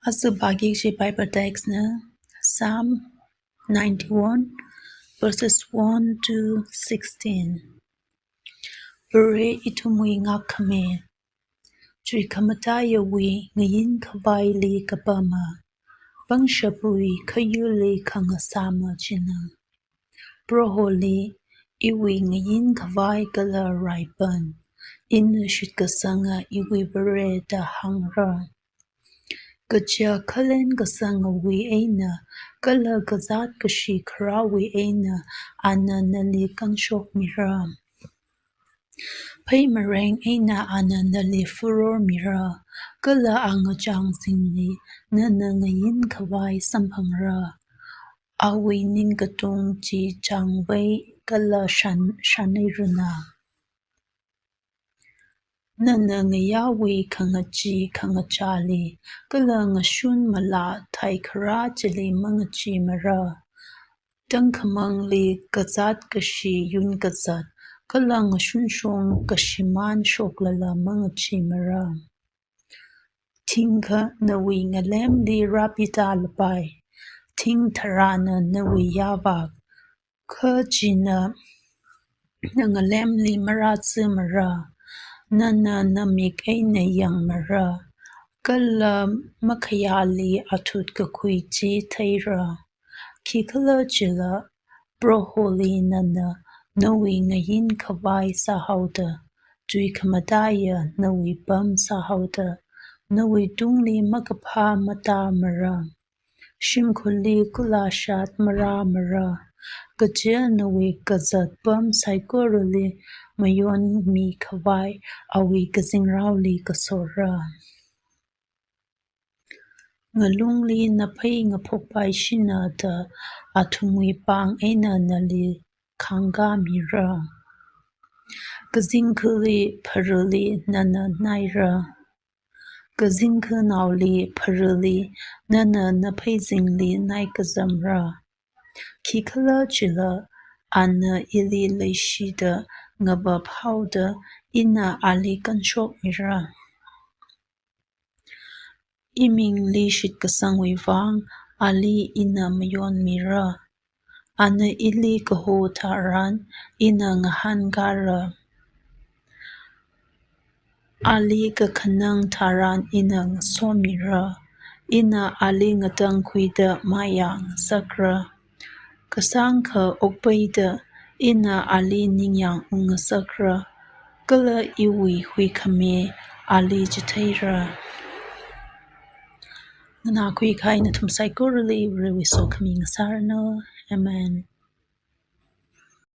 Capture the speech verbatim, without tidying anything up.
Aja pāki kaji Bible text na Psalm ninety-one, verses one to sixteen. Vare ithumwui ngākkhami, chuikhamataiya ngayin khavaili kapama, pangshapwui khayurli khangasāma china. Proholi, iwui ngayin khavai kala raipan, ina shitkasanga iwui Vare da hāngra. Kaja khalen kasangawui eina, kala kazāt kashi kharāwui eina, ana nali kanshokmira. Phei mareng eina ana nali furor mira, kala angachāng zingli nana ngayin khavai samphangra. Awui ningkatung chi chāngvei kala shan, shanneirana. Nana ngayāwui khangachee khangachāli, kala ngashun malā thai kharā chili mangacheemara. Tangkhamangli kazāt kashi yun kazat, kala ngashunshong kashimān shoklala mangacheemara. Thingkha nawui ngalemli rāpitalapai, thing tharāna nawui yāvak, kha china nangalemli marāzamara. Nana namik eina yangmara, kala makhayāli athut kakhui chi theira. Khikhalajila, Proholi nana nawui ngayin khavai sāhaoda, chuikhamataiya nawui pam sāhaoda, nawuitungli makaphā matāmara. Shimkhurli kulashat marāmara, kaja nawui kazat pam saikorali mayonmi khavai awui kazingraoli kasora. Ngalungli naphei ngaphokpai shina da athumwui pāng eina nali khāngkāmira. Kazingkhali pharali nana naira. Kazingkhanaoli pharali nana napheizingli naikazamra. Khikhalajila, ana ili leishida ngavaphaoda ina ali kanshokmira. Imingli shitkasangwui vang ali ina mayonmira. Ana ili kaho tharan ina ngahānkara. Ali kakhanang tharan ina ngasomira. Ina ali ngatangkhuida mayā ngasakra. Kasāngkha okpeida ina ali ningyāng ungngasakra, kala iwui huikhami ali chitheira. Nganākhui kahai nathum saikorali Varewui sokhami ngasāranu. Amen.